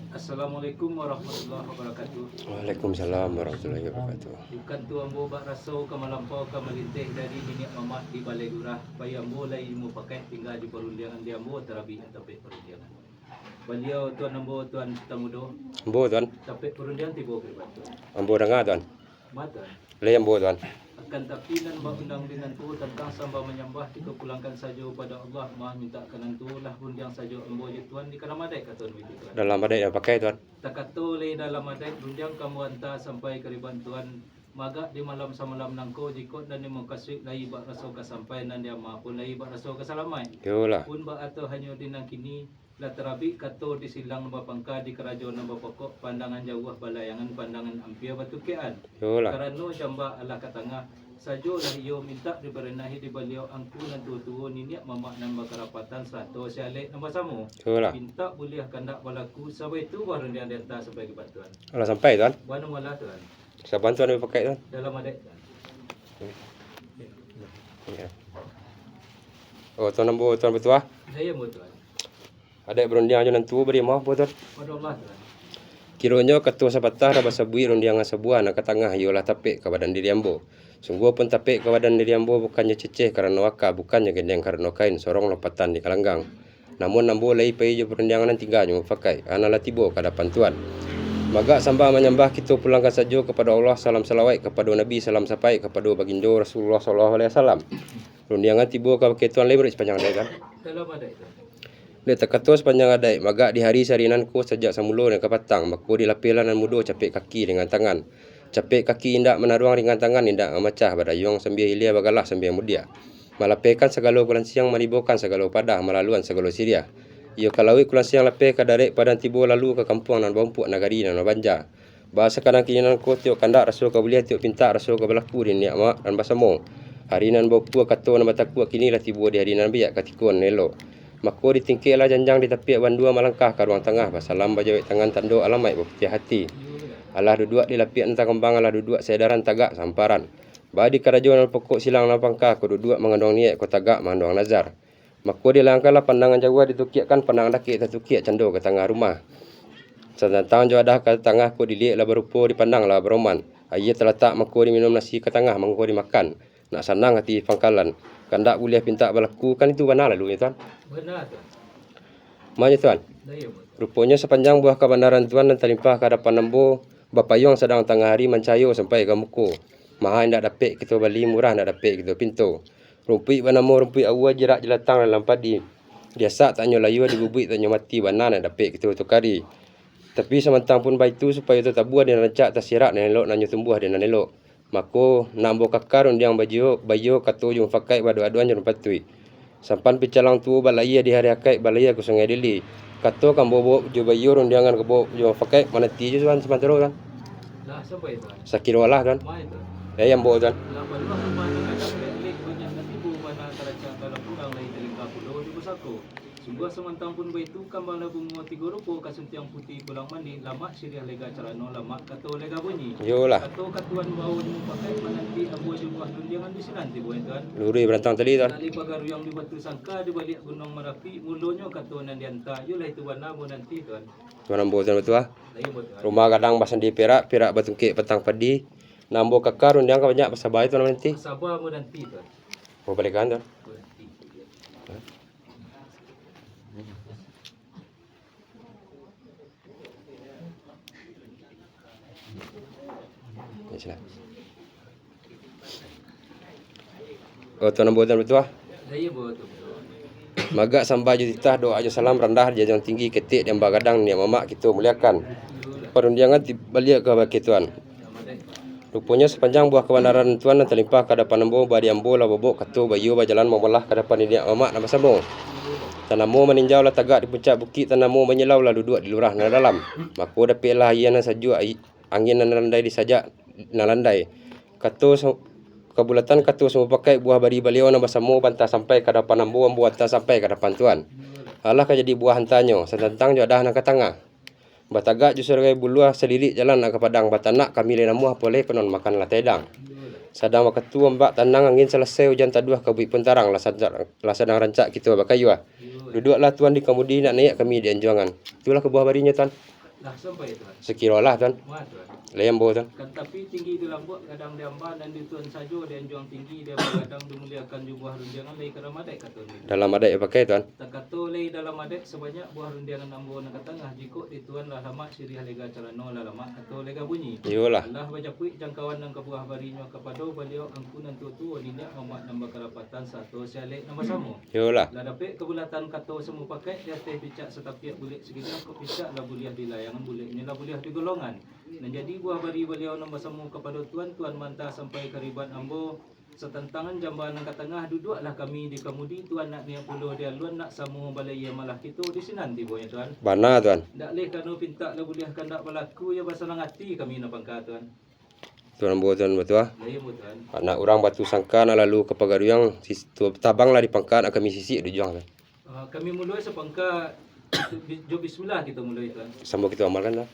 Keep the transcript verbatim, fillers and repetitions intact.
Assalamualaikum warahmatullahi wabarakatuh. Waalaikumsalam warahmatullahi wabarakatuh. Bukan tu ambo bak raso ka malampau ka malinteh dari niniak mamak di Balai Lurah, pai ambo lai mupakaik tingga di parundiangan di ambo tarabik nan tapek parundiangan. Baliau tuan ambo, Tuan Sutan Mudo. Ambo, Tuan. Tapek parundiangan tibo ka Tuan. Ambo danga, Tuan. Ma, Tuan. Lai ambo, Tuan. Akan tapi nan baundang di nan tu tantang sambah manyambah, kito pulangkan sajo pado Allah, mamintak ka nan tu, lah rundiang sajo ambo jo Tuan di dalam adaik, kato Tuan. Dalam adaik nan pakai, Tuan. Takato lai dalam adaik, rundiang ka ambo anta sampai ka riban Tuan. Magak di malam samalam nangko, jikok nan dimukasuik lai bak raso ka sampai, nan diamak pun lai bak raso ka salamaik. Iyolah. Pun bak ato hanyo di nan kini, lah tarabik kato di silang nan bapangka, di karajo nan bapokok, pandangan jauah balayangan, pandangan ampia batukekan. Iyolah. Karano jamba alah ka tangah, sajolah iyo mintak dibarenahi di baliau angku nan tuo-tuo, niniak mamak nan bakarapatan, sarato si alek nan basamo. Iyolah. Mintak buliah kandak balaku, sabaitu barundiang dianta sampai ka Tuan. Alah sampai, Tuan? Bana malah, Tuan. Saban Tuan ambo pakai, Tuan? Dalam adaik, Tuan. Ya. Oh, Tuan ambo, Tuan Batuah? Iyo, ambo, Tuan. Adaik barundiang jo nan tuo bari maaf, Tuan. Pado Allah, Tuan. Kironyo kato sapatah lah basabuik, rundiangan sabuah nan ka tangah, iyolah tapek ka badan diri ambo. Sungguahpun tapek ka badan diri ambo, bukannyo ceceh karano aka, bukannyo gendeng karano kain, sorong lopatan di kalanggang. Namun ambo lai pai jo parundiangan nan tingganyo mupakaik, a nan lah tibo ka adapan Tuan. Magak sambah manyambah, kito pulangkan sajo kapado Allah, salam salawaik kapado Nabi, salam sapaik kapado Bagindo Rasulullah sallallahu alaihi wasallam. Rundiangan tibo kabake Tuan lai baruik sapanjang adaik, Tuan. Dalam adaik, Tuan. Dek takato sapanjang adaik, magak di hari sahari nan ko, sajak samulo nan ka patang, mako dilapehlah nan mudo capek kaki ringan tangan. Capek kaki indak manaruang, ringan tangan indak mamacah, badayuang sambia hilia, bagalah sambia mudiak. Malapehkan sagalo kulansiang, manibokan sagalo padah, malaluan sagalo siriah. Iyo ka lauik kulansiang lapeh, ka darek padan tibo, lalu ka kampuang nan baumpuak, nagari nan babanja. Baa sakadang kini nan ko, tiok kandak raso ka buliah, tiok pintak raso ka balaku, di niniak mamak nan basamo. Hari nan baukua kato nan batakuak, kini lah tibo di hari nan baiak, katiko nan elok. Mako ditingkeklah janjang, ditapiak bandua, malangkah ka ruang tangah, basalam bajawek tangan, tando alamaik baputiah hati. Alah duduak di lapiak nan takambang, alah duduak saedaran, tagak samparan. Baa di karajo nan pokok, silang nan pangka, ko duduak manganduang niaik, ko tagak manganduang nazar. Mako dilangkahlah pandangan jauah, ditukiakkan pandangan dakek, tatukiak cando ka tangah rumah. Satantang jo adah ka tangah, ko diliek lah barupo, dipandang lah baroman. Aia talatak, mako diminum, nasi ka tangah, mangko dimakan. Nak sanang ati pangkalan. Kandak buliah pintak balaku, kan itu bana lalu, yo, Tuan? Bana, Tuan. Mano, Tuan? Ruponyo sapanjang buah kabanaran Tuan nan talimpah ka adapan ambo, bapayuang sadang tangah ari, mancayo sampai ka muko. Maha indak dapek kito bali, murah indak dapek kito pinto. Rumpuik banamo rumpuik aua, jirak jilatang dalam padi. Diasak tak nyo layua, dibubuik tak nyo mati, bana nan dapek kito tukari. Tapi samantang pun baitu, supayo tatabua di nan rancak, tasirak nan elok, nan nyo tumbuah di nan elok. Mako, nak ambo kaka rundiang baiyo, baiyo kato jo mufakaik, baaduan-aduan jo nan patuik. Sampan picalang tuo balayia di hari akaik, balayia ka Sungai Dili. Kato ka ambo bawok jo baiyo, rundiangan ka bawok jo mufakaik, mananti jo Tuan samantaro, Tuan. Lah, sampai, Tuan. Sakiro alah, Tuan. Mai, Tuan. Eh, ambo, Tuan. Lah, baduah rumah nan adak lek-lek, banyak nan tibo, bana tarancak dalam urang, lai talingka pulo di pusako. Sungguah samantang pun baitu, kambanglah bungo tigo rupo, kasuntiang putiah pulang manih, lamak siriah lega carano, lamak kato lega bunyi. Iyolah. Kato ka Tuan bawok jo mufakaik, mananti ambo jo buah rundiangan di sinan tibo, Tuan. Luruih barantang tali, Tuan. Tali pagaruyang di Batu Sangka, di baliak Gunuang Marapi, mulonyo kato nan dianta, iyolah itu bana ambo nanti, Tuan. Tuan ambo, Tuan Batuah. Lah, iyo, Tuan. Rumah gadang basandi pirak, pirak batungkek patang padi. Nak ambo kaka rundiang ka banyak, basaba, Tuan, mananti. Basaba ambo nanti, Tuan. Oh, balikan, Tuan. Ambo nanti. Ya, sila. Oh, Tuan ambo, Tuan Batuah. Lah, iyo, Tuan. Magak sambah jo titah, doa jo salam, randah dijunjuang tinggi, ketek diamba gadang, niniak mamak kito muliakan. Parundiangan ti-, baliak kabake Tuan. Ruponyo sapanjang buah kabanaran Tuan nan talimpah ka adapan ambo, baa di ambo lah babawok kato baiyo, bajalan mamolah ka adapan niniak mamak nan basamo. Tanamo maninjau lah tagak di puncak bukik, tanamo manyilau lah duduak di lurah nan dalam. Mako dapeklah aia nan sajuak, ai-, angin nan landai disajak nan landai. Kato sa-, kabulatan kato samupakaik, buah bari baliau nan basamo, banta sampai ka adapan ambo, ambo anta sampai ka adapan Tuan. Alah ka jadi buah antanyo, satantang jo adah nan ka tangah. Batagak jo sarugai buluah, salilik jalan nak ka padang, batanak kami lai namuah, pulai konon makan lah taedang. Sadang wakatu ombak tanang, angin salasai, ujan taduah, kabuik pun tarang, lah sadang, lah sadang rancak kito bakayuah. Duduaklah Tuan di kamudi, nak naiak kami di anjuangan. Itulah kabuah barinyo, Tuan. Lah sampai, Tuan. Sakirolah, Tuan. Muah, Tuan. Lai ambo, Tuan. Kan tapi tinggi di lambuak, gadang di amba, nan di Tuan sajo di anjuang tinggi, di amba gadang dimuliakan jo buah rundiangan, lai ka dalam adaik kato ni. Dalam adaik pakai, Tuan. Takato lai dalam adaik sabanyak buah rundiangan ambo nan ka tangah, jikok di Tuan lah lamak siriah lega calano lah lamak kato lega bunyi. Iyolah. Alah bajapuik jangkawan nan kabuah barinyo kapado baliau angku nan tuo-tuo, niniak mamak nan bakarapatan, sato si alek nan basamo. Iyolah. Lah dapek kabulatan kato samupakaik di ateh picak satapiak bulek sagiliang, kok picak lah buliah dilayangan, buleknyo lah buliah digolongan. Nan jadi buah bari baliau nan basamo kapado Tuan, Tuan manta sampai ka riban ambo, satantangan jamba nan ka tangah, duduaklah kami di kamudi, Tuan nak niak pulo di alun, nak samo balayia malah kito di sinan tibonyo, Tuan. Bana, Tuan. Ndak leh kano pintak lah buliah kandak balaku, yo basanang ati kami nan pangka, Tuan. Tuan ambo, Tuan batua. Lai ambo, Tuan. Anak urang batu sangka nak lalu ka Pagaruyuang, sis-, tu tabanglah di pangka, nak kami sisik di ujuang, Tuan. Ah, kami muloi sapangka jo bismillah kito muloi, Tuan. Sambo kito amalkan, Tuan.